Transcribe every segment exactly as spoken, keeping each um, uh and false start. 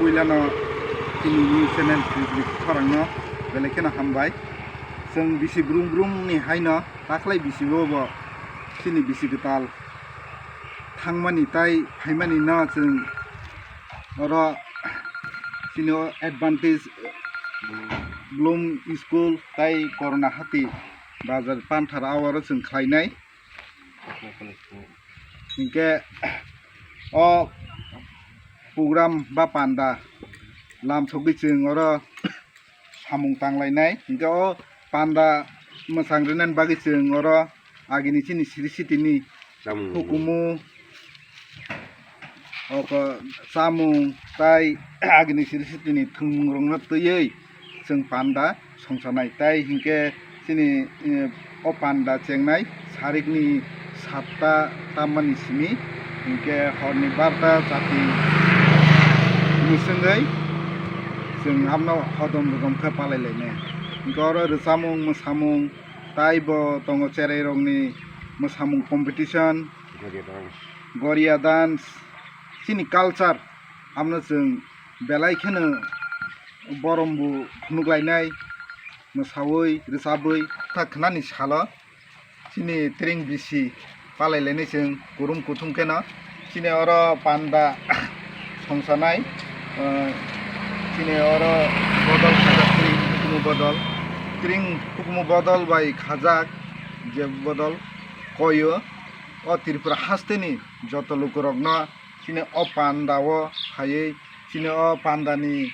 Puilano chini news channel khorangno belai kheno hambai. Chwng bisi brum brum ni haino taklai bisi bo bo chini bisi kwtal thangmani tai phaimani no chwng oro chini o Advantage Bloom School tai Corona Hati Bazar Panthar aro chwng khlainai. Hinkhe o program ba panda lam sogwi chwng oro samung tanglainai. Hinkhe o panda mwsang rinani bagwi chwng oro agini chini siri sitini Chamung. Hukumu oko chamung tai agini siri sitini thwngmungrokno twiwi chwng panda songsanai. Tai hinkhe chini, eh, o panda chengnai sarikni satta tammani simi, hinkhe horni barta chati mwswngwi chwng amno hodom rodom khe palailainai. Hinkhe oro rwchapmung mwsamung tai bo tongo, cherairokni mwsamung competition, Goria dance. Goria dance, chini culture amno chwng belai kheno borom bo phunuk lainai, mwsawi rwchabwi ta khwnani salo chini tring bisi palai lainai chwng kurum kuthum kheno. Chini oro panda songsanai, eh, chini oro bodol khajak, tring hukumu bodol, tring hukumu bodol bai khajak je bodol koyo o Tripura hasteni joto lukurokno chini o panda o phaiwi chini o pandani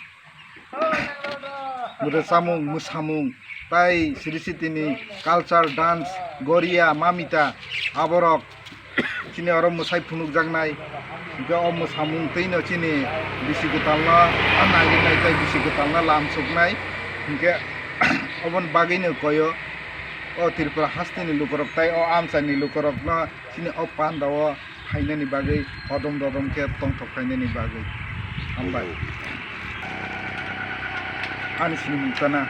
rwchapmung, mwsamung, tai siri sitini culture, dance, goria, mamita, aborok chini oro mwsai phunukjaknai. Hinkhe o mwsamung twino chini bisi kwtalno, a naiwi nai tai bisi kwtalno lam suknai. Hinkhe oboni bagwino koyo o Tripura hasteni lukurok tai o amchaini lukurokno chini o panda o phainani bagwi hodom dodom khe tongthok phainani bagwi. Hambai. Ani sinimung chana.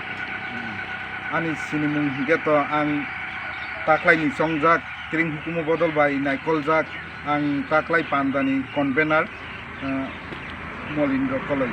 Ani sinimung hinkhe to ang taklaini chongjak, tring hukumu bodol bai naikoljak, ang taklai pandani convener, eh, Molindro Koloi.